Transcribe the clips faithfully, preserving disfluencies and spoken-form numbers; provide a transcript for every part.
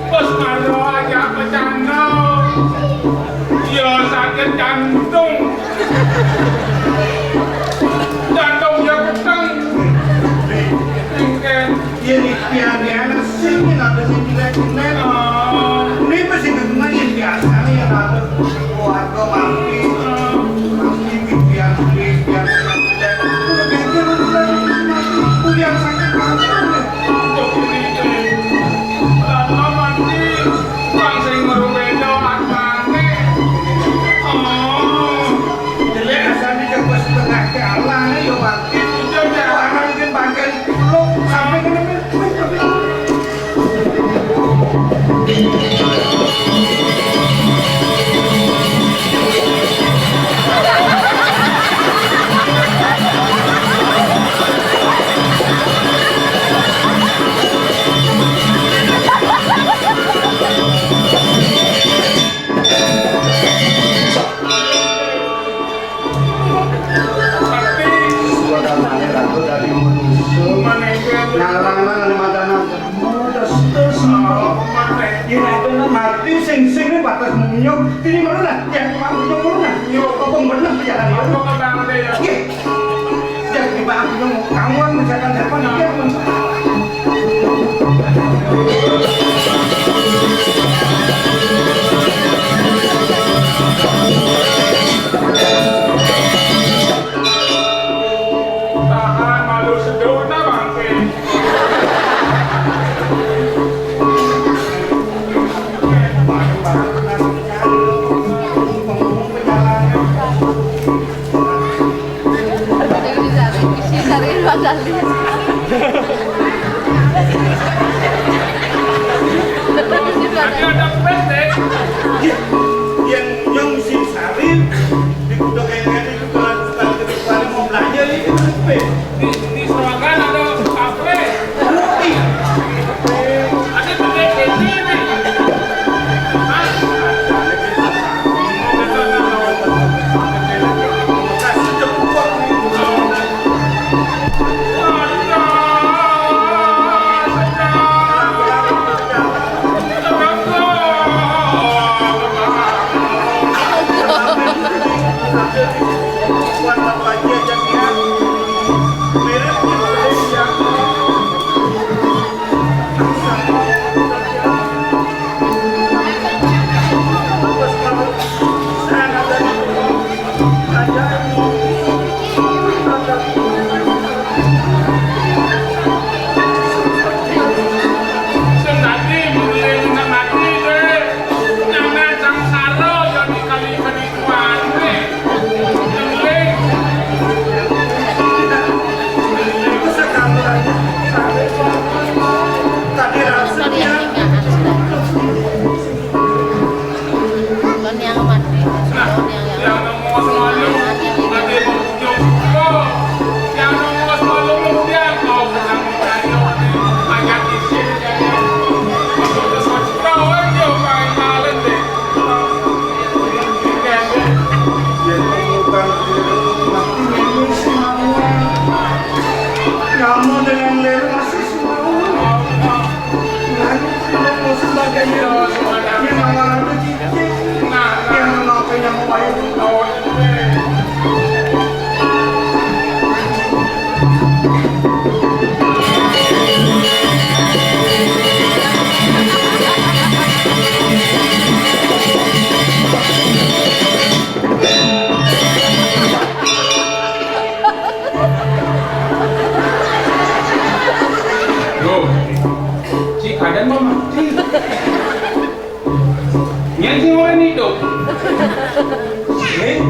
Bos Marlo aja pecanda. Ya sakit jantung. Jantung ya peteng. Engken. Iya nih, pian-pian sing nih, nggak bisa jelek-jelek. Oh. Ini pasti kena yang biasa nih, yang ada keluarga mati. Mati, pian, pian, pian, jelek. Udah pikir, udah mati, kuliah sakit banget. Untuk ini, eh, lama mati, bang sing merubah doa, bang. Oh. Jelek asal di jago setengah ke Allah nih, yo, bang. Itu dia. Orang mungkin bangkai pulau sampai kena. Suara mana lagu dari manusia. Ngarang-ngarang ada mata nang. Terus, terus, ini ada nang mati, sing-sing ini batas munyuk. Ini mana dah? Ya, Pak Munyuk mana dah? Nyok, kok bener jalan ini? Iya. Jadi Pak Munyuk, kamu kan misalkan siapa nih? Dia pun Tahan malu sedona bangke. Tapi ada pes, deh. Yang nyong musim sari di Kuta Kayaknya itu kalau kalau mau belanja itu pes. Di, di Serokan ada kafe. Roti. Ada kedai kopi nih. Hah? Kon yang mati, kon yang, yang, yang, yang, kamu dengan leru masih semua. Nah, ini musim bagian ini. Ini malah ada cicing. Yang mau apa yang mau bayar? Loh, Cik, ada mama. Nyen sing ora niduk. Eh?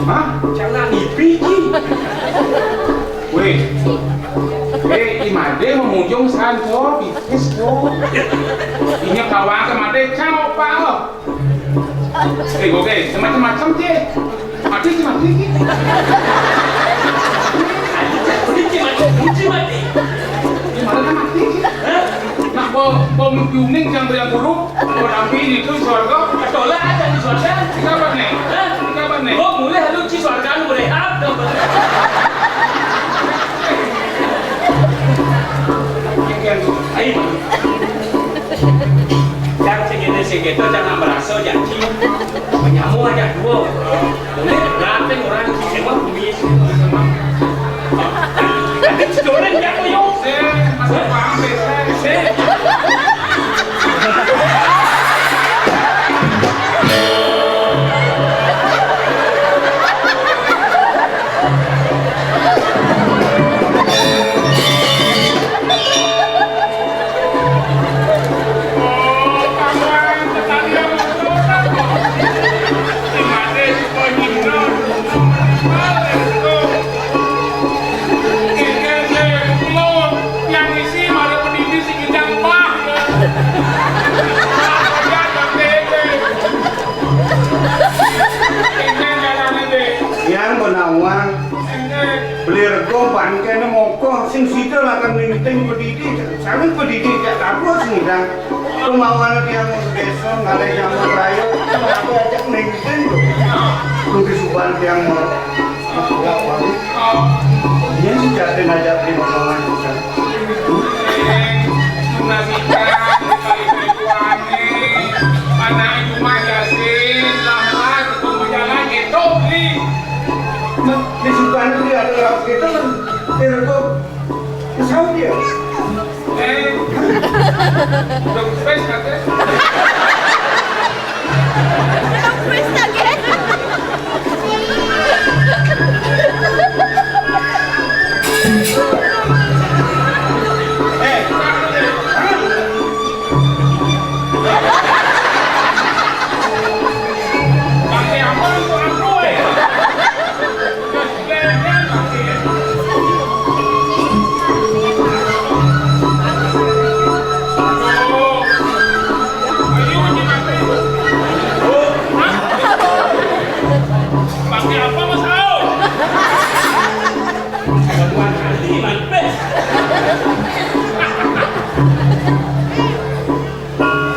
Hah? Jangan nipi iki. Weh. Eh, i made memunjung san to, bipis to. Inya kawang ke made, cang opa lo. Eh, oke, macam-macam, Cik. Mati, Cik, mati, Cik. Mati, Cik, mati, Cik, mati. Gimana kan mati, Cik? Kok, kok mimpi uning sampai yang buruk? Kok nampi itu swarga? Ketolak aja di swarga. Di kapan nih? Hah? Di kapan nih? Kok mulai lu ci swarga lu rehab dong. Ayo. Yang segini segitu jangan merasa janji. Menyamuk aja dua. Boleh berapa orang di sewa bumi sini? Tapi si Doren dia kok, yo. Saya masih paham, saya. Yang benawan beli rego bangkene moko sing sida lakon ningting pedidi, saling pedidi cak kabur sing ndang. Kemauan tiang desa ngalih nyamuk raya, aku ajak ningting lho. Kudu suban tiang mau. Iya, sejati aja di momongan. Tunas ikan, kali tuane, anak cuma Yasin, lamar, ketemu jalan, gitu, beli. Nah, di suban itu ada orang gitu, kan. Direkom. Saud ya? Eh, udah face katanya. Face lagi. Eh, pakai apa lu, aku, eh?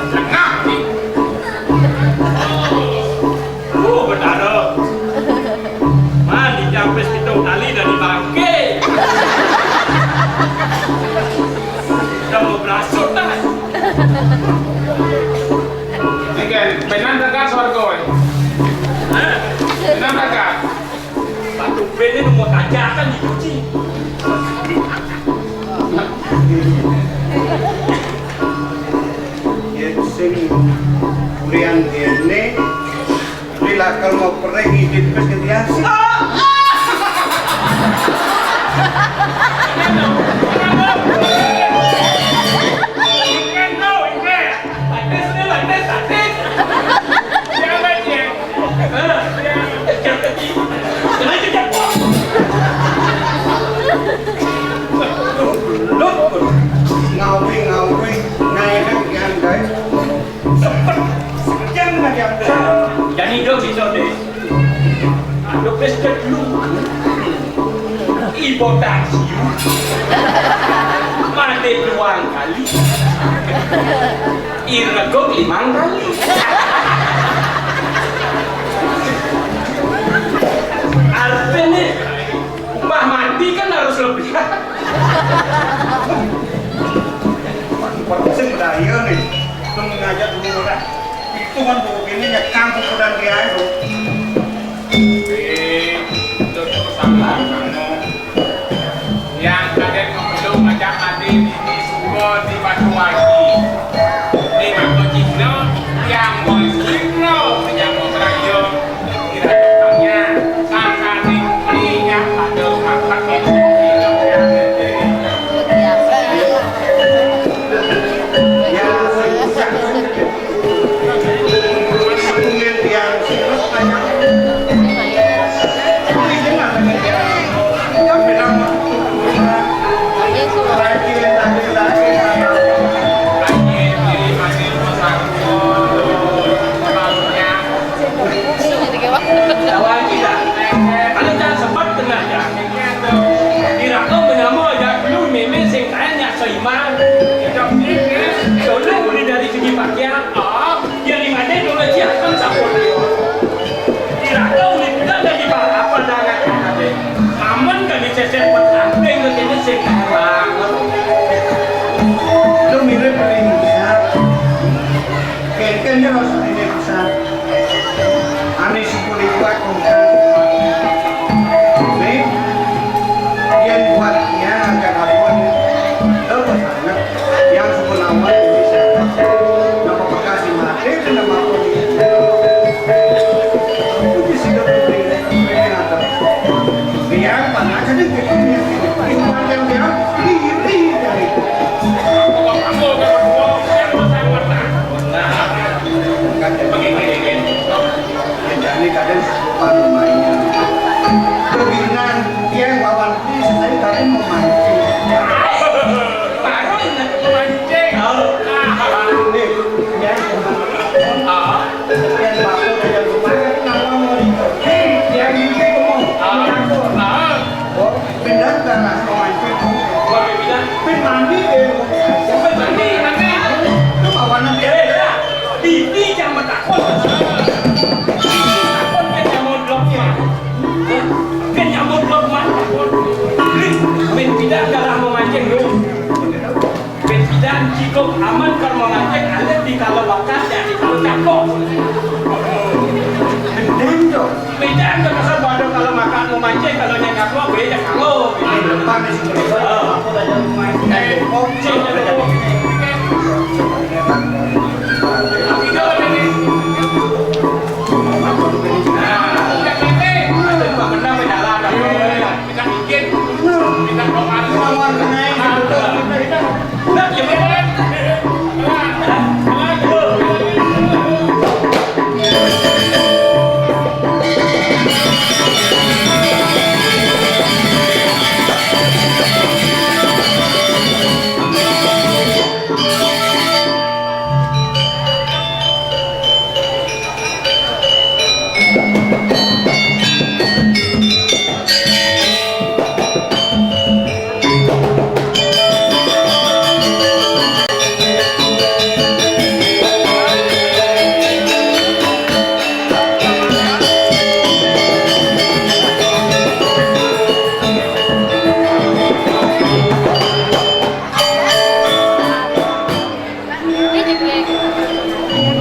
Tengah ni. Oh, Betara. Man, dijapis pitung kali dari bangke. Dah mau berasut dah. Ini kan, penan tegas warga, eh. Hah? Penan tegas. Batu bene mau tajakan dicuci. Yen sing kurian kene, lilakal mau pereng ngidit pes ke tiasi. Batis ni, batis, batis. Siapa dia? Hah? Dia. Kena kejap. Lut, lut. Ngawi, ngawi. Ngawi, ngawi. Sempet. Sekian lagi aku. Jadi dong, gitu deh. Lupis kedua. Ibu taksi. Mati dua kali. Iregok lima kali. Artinya, upah mati kan harus lebih. Sing bedaya nih. Itu ngajak dulu orang. Itu kan buku ini nyekam buku dan dia itu. Eh, itu salah kamu. Yang kadek ngepelung ngajak ade ini suka di Batu Aji. Di Batu Cina, yang mau Cina, yang mau Melayu, kira-kiranya, sangka di ini yang ada masak itu, yang ada. Sedene pisan. Ane sing kudu kuat kongkang. Nih, yen kuatnya akan aku nih. Apa sangat? Yang sepun awal ini siapa? Nama Bekasi mati, nama aku nih. Aku di sini putri, putri ngatur. Biar panas aja gitu, biar gitu. Yang panjang dia, iri dari. Kan jadi begini. Jadi kadang lupa lumayan. Kebinan dia yang bawa ini, saya kadang mau mancing. Baru ingat mancing. Nih, ya. Ah. Yang bapak udah jadi lumayan, kenapa mau ribet? Yang ini ngomong. Ah. Ah. Oh, benar kan, Mas? Mau mancing. Mau mancing. Pin mandi deh. Pin mandi, mandi. Lu bawa nanti. Eh, ya. Ini jangan takut. Takut kan nyamuk blok, ya. Kan nyamuk blok, Mas, takut. Pin, pin tidak, enggak lah, mau mancing, lu. Beda jikok aman kalau memancing, alit di kalau bakat, ya di kalau cakok. Gendeng dong. Beda tuh, masa bodoh kalau makan memancing, kalau nyangkak lo, beda kalau. Ini depan nih, sih, kalau. Oh. Aku udah jadi main. Eh, oh, sih, udah jadi. Nah, udah, udah, udah. Ada dua benda, beda lah, ada dua benda. Minta izin, minta doa. Lawan naik, betul, betul, betul. Nah, ya, betul.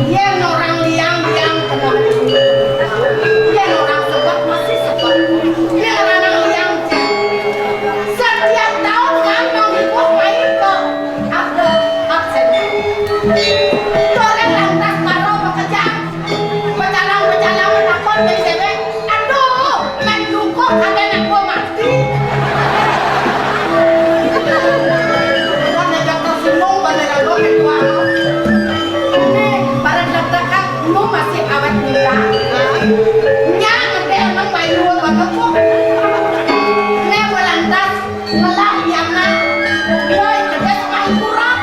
Yen orang liang, liang kena. Yen orang sebab, masih sebab. Yen orang liang, setiap tahun kan mau ikut main ke Abdul Absen. Tolong lantas baru bekerja. Pecalang-pecalang menakut dari cewek. Aduh, main dukung ada anak gua mati. Gua ngajak tersinggung, gua ngajak gua ketua. Ini barang deg-degan, lu masih awet muda. Nya ngedel nang main dua banget kok. Ini gua lantas Ngelah yang nang, woi, gede sekali kurang.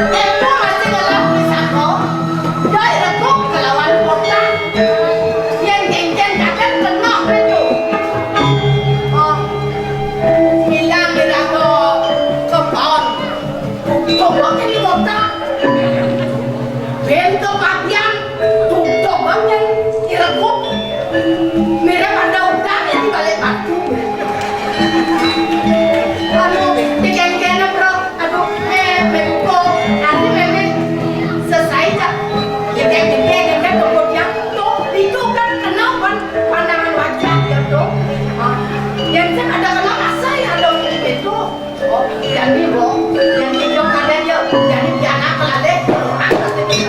Tempo masih ngelah di sako, doi reguk kelawan kota. Yen genggen kadang kena itu. Oh, bilang di lago kebon. Coba ke di kota. Bento papian, tukto banget, ireguk. Mirip ada udang yang balik batu. Anu, dikengkene, bro. Aduh, eh, beko. Anu, meme. Selesai, Cak. Gede, gede, gede, kemudian, tuh, itu kan kenal pan-, pandangan wajah, ya, tuh. Ah, yang kan ada kenal masa ya, ada itu. Oh, jadi, Bo, yang tidur kadang ya, jadi piala kelade, orang pasti bisa.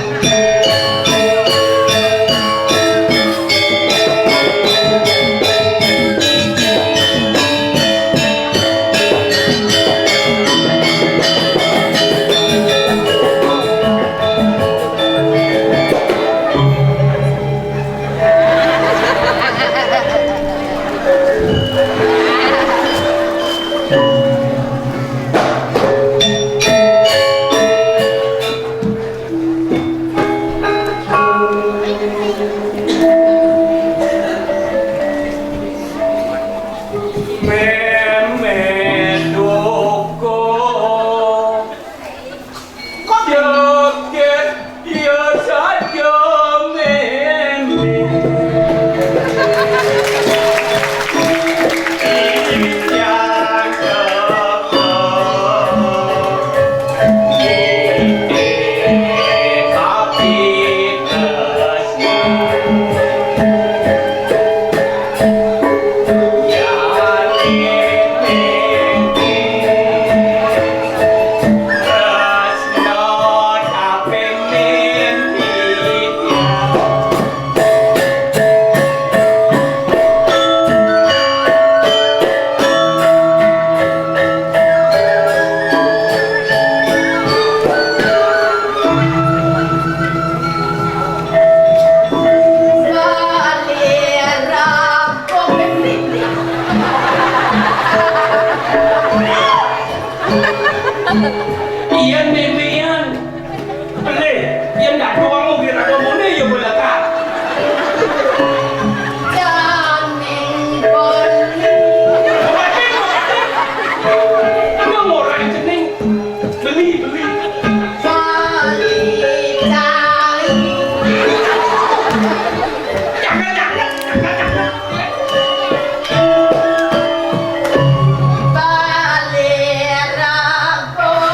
Yén méméan. Belih, yén dadong ora ada muni ya belekar. Janing beli. Ora ada. Ora ora jeneng. Beli, beli. Beli cai. Jangan, jangan, jangan, jangan. Beli rambut.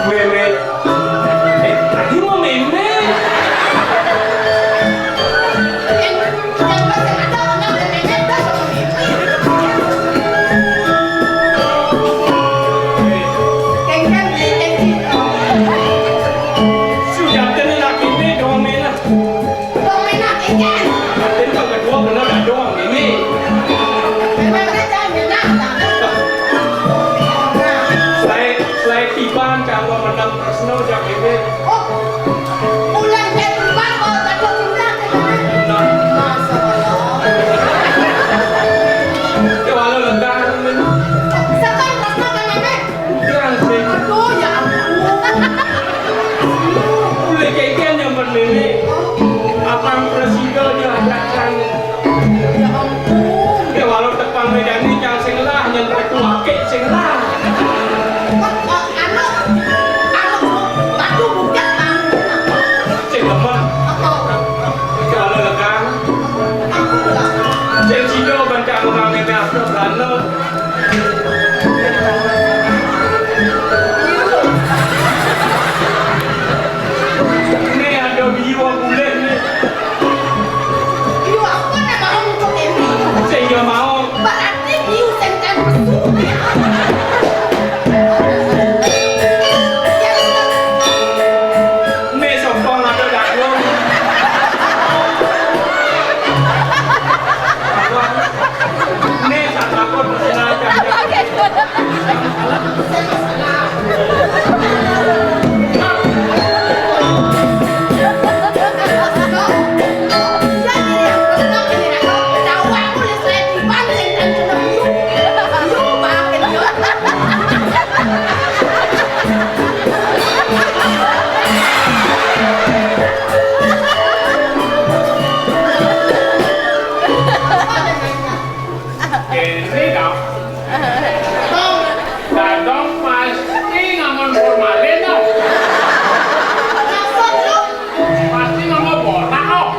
Mémé. Eh, tadi mau mémé. Sudah kena nak mémé, dong mémé. Wong ménak iki. Atin kok kedua bener ya doang ini. Memangnya jangan menang, tak? Selain, selain Iban, kalau menang Tresno, jak ini. Oh, ulang tahun Iban, oh, tak tahu menang, kan? Nah. Masya Allah. Ya, walau lega, ini. Oh, setan Tresno kan, Mame? Iya, sih. Aduh, ya ampun. Mulai kengken yang bernini. Abang presiden ya datang. Ya ampun. Ya, walau tepang Medan ini yang sing lah, yang ketua ke sing lah. Kok, eh, anu, anu, batu budak, anu, kenapa? Sing lemah. Apa? Ya, walau legang. Apa enggak? Sing sida bancang orang ini aku, Brana. Ini ada biwa bulih ni. Biwa apa nak mau untuk ini? Saya mau. Berarti biu sing kan pesu. Ini sopong ada dagung. Nih, tak takut, tenang, jangan. Ini dong. Dong, dadong pasti ngamun formalin dong. Maksud lu? Pasti ngamun botak dong.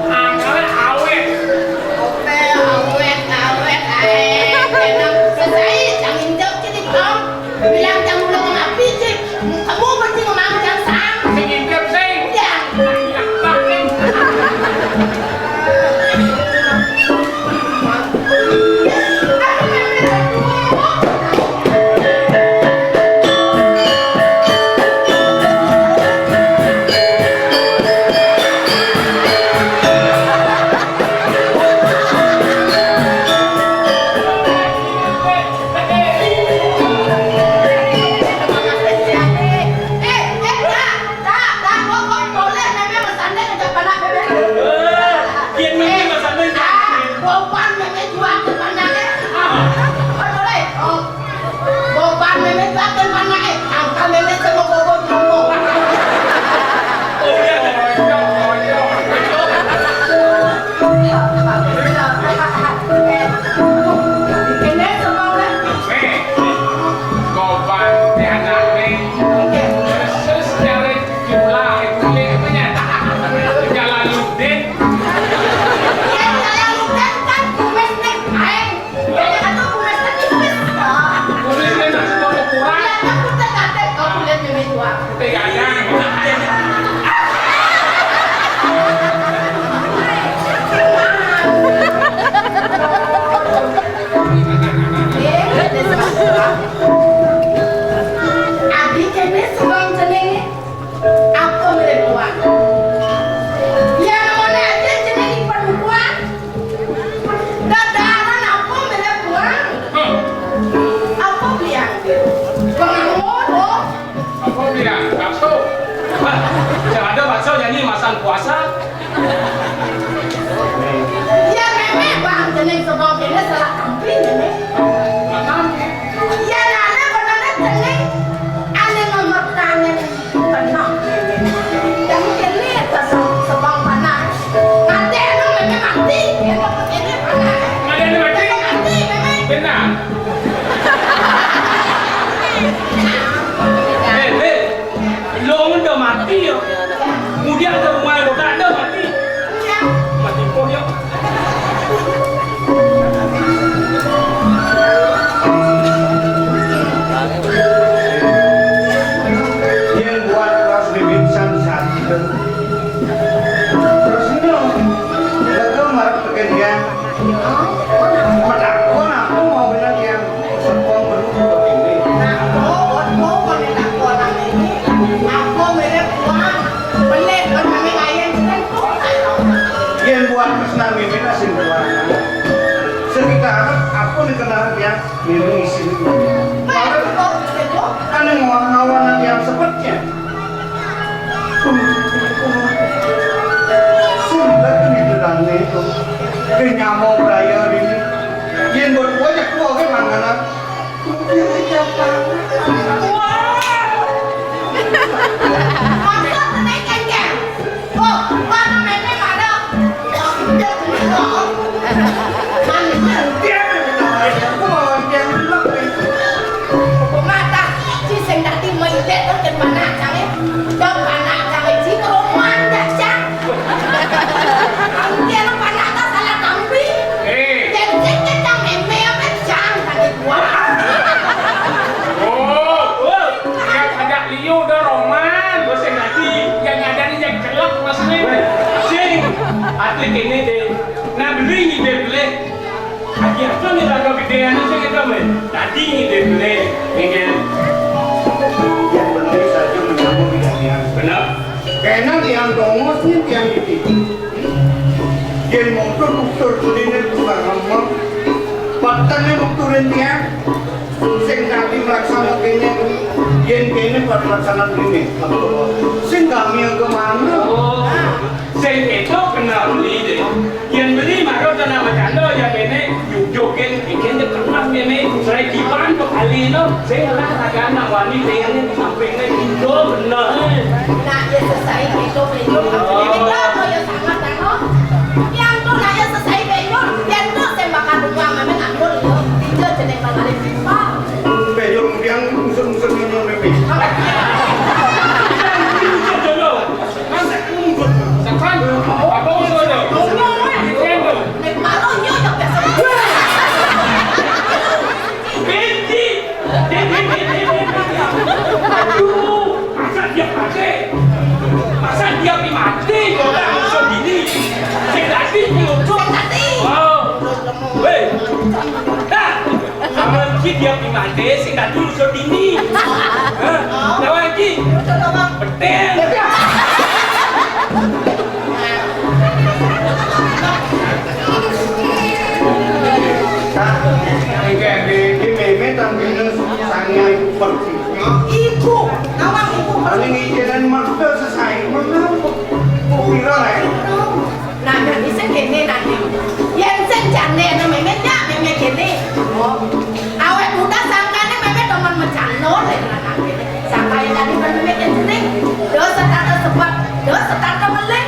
Angkalnya awet. Oke, awet, awet, ae. Enak, selesai, jangan jawab, jadi dong. Bilang jam ulang api, Cip. Kamu mesti ngomong jam sang. Sing intip, sing. Iya. Nah, iya, nah, sing. Adi kéné sebeng jenengé, apa mirip puang? Yén amoné adi jeneng ipen puang, dadaran apa mirip puang? Apa biang? Penganggur, oh. Apa biang? Apa? Wah, yang ada bakso nyanyi masan puasa. Ya, mémé bang jeneng sebeng kéné salah tampi, mémé. Ya, nane benane jeneng ané nomor tangan keneh, mémé. Yang kéné sebeng, sebeng panah. Mati emang mémé mati, ya, kéné panah. Ada yang mati? Mati, mémé. Benar. Eh, Bé, lo udah mati ya? Kemudian ke rumah lo, tak ada mati. Mati kok ya? Yang buat kelas bibit san satu. Terus no, gagal marah pekerjaan. Madakon aku mau bener yang sepong bener begini. Aku, aku, aku madakon aku ini. Aku mirip uang. Bener, bener, ayen kan kok. Yang buat kesenangan ini nasi berwarna. Sekitar aku dikenal yang minum isi. Malah, kan yang ngawan-ngawanan yang sepetnya. Sulit nih jalannya itu. Kenyamo beraya ini. Yang buat gua aja gua ke langganan. Wah. Maksud kenaikan, Kang? Oh, mana mainnya mana? Dia, dia, dia, aku mau yang dulu. Mata, si sing dadi maidet to ken panak cange. Dok panak cange si keroman dah, Cang. Angke lo panak ta salah tampi. Eh. Yen sing kencang meme apa, Cang, tadi gua. Oh, oh. Ya, ajak liu dah roman. Gua sing dadi. Yang ada ni yang celak, Mas Lim. Sing. Atlet ini deh. Nah, beli ni deh, beli. Adi apa ni laga gedé anu sing kita, men? Dadi ngidih bener, nggih. Yang penting saja menyambung dengan tiang. Bener. Kena tiang tongos ni tiang iki. Yen mungkur utur kudine tukang ngomong. Patene nuturin tiang. Sing dadi melaksana kene. Yen kene pat melaksana kene. Sing kami ke mana? Oh. Sing itu kenal beli deh. Yen beli maro tanah macando ya kene jujukin ikin de pernah meme srai kiban to kali no. Sing lah raga anak wani pengen samping ne indo bener. Nak ya sesai itu itu itu ya sangat no. Yang tuh nak ya sesai itu yang tuh saya makan uang meme nganggur itu. Itu jeneng mangane pipa. Bejol kemudian musuh-musuh nyonya meme. Sampan, apa usulnya? Nek malu nyo yo biasa. Benci. Aduh, masa dia mati? Masa dia mati? Orang musuh diri. Sing dadi nyucuk. Sing dadi. Wow. Weh. Dah. Sama iki dia pimante sing dadi urusan dini. Hah? Tawa iki. Betul. Enggak, di, di meme tampilnya sangat persis. Ibu, tawa ibu. Paling ikinan maksa sesai, mana? Kok viral ya? Nah, dadi sing kéné nanging. Yén sing jane ana mémé nyak mémé kéné. Oh. Awet muda sangkane mémé demen mecanol ya anak kéné. Sangkane dadi ben mémé kéné. Do setata sebab, do setata melih.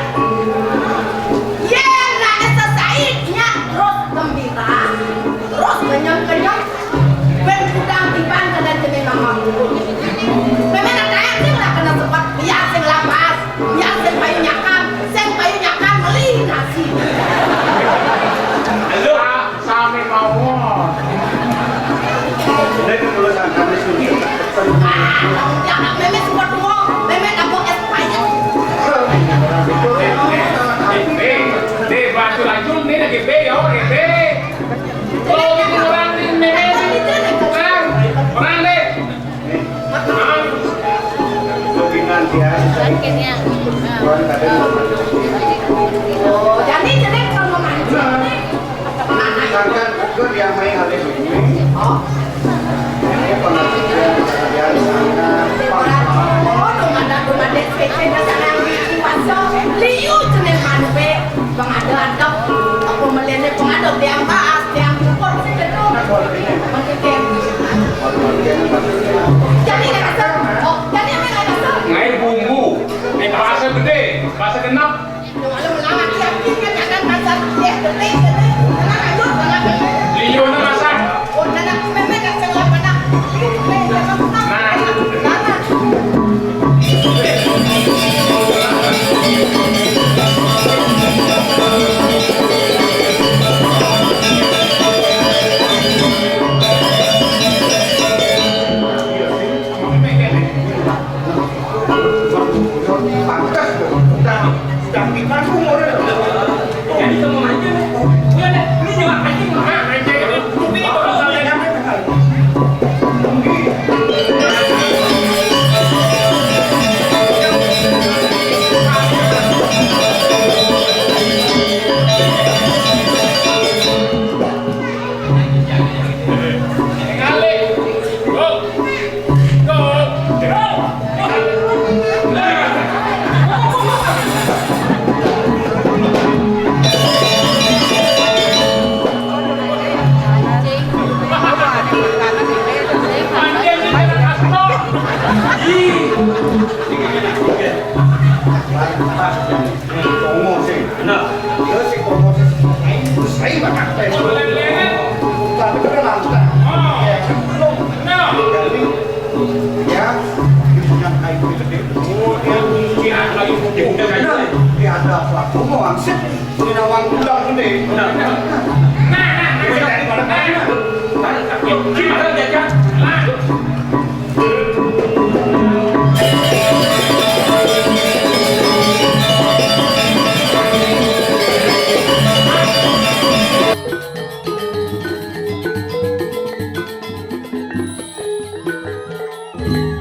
Yén nak sesai nyak terus gembira, terus kenyang-kenyang. Ben kudang tiban kena jenis nama. Mémé nak tayang sing lah kena sebab, ya sing lapas. Ya, sing payu nyakan, sing payu nyakan, beli nasi. Lu, ah, sami mawon. Nek kula sangkane suci. Ah, ya, mémé suka tua, mémé nabung es payet. Eh, eh, eh, batu lacun ni lagi bé, ya, oke, bé. Oh, ini orang ni, mémé ni. Bukan. Ini yang, eh, eh, Oh, jadi jelek kalau memancing nih. Sedangkan itu yang main hari ini. Oh. Ini pengertian, pengertian sana. Oh, dong ada, dong ada S P C dasar yang di Ciwaso. Liu jenis manusia. Pengada-ada, apa melihatnya pengada, tiang bahas, tiang syukur, sih, gitu. Maksudnya, jadi nggak kesel. Oh, jadi apa nggak kesel? Ngai bumbu, eh, bahasa gede, bahasa genap. Kalau melanggar, dia pikir kan akan pasal, dia gede, gede. Tenang, lanjut, tenang, lanjut. Liurnya masak. Oh, tenang, aku memang nggak salah, tenang. Nah. Pantes, udah, udah kita tuh, udah. Jadi, temen aja, nih. Udah deh, lu jangan mancing, Mak. Mancing, ini. Ini bakal saya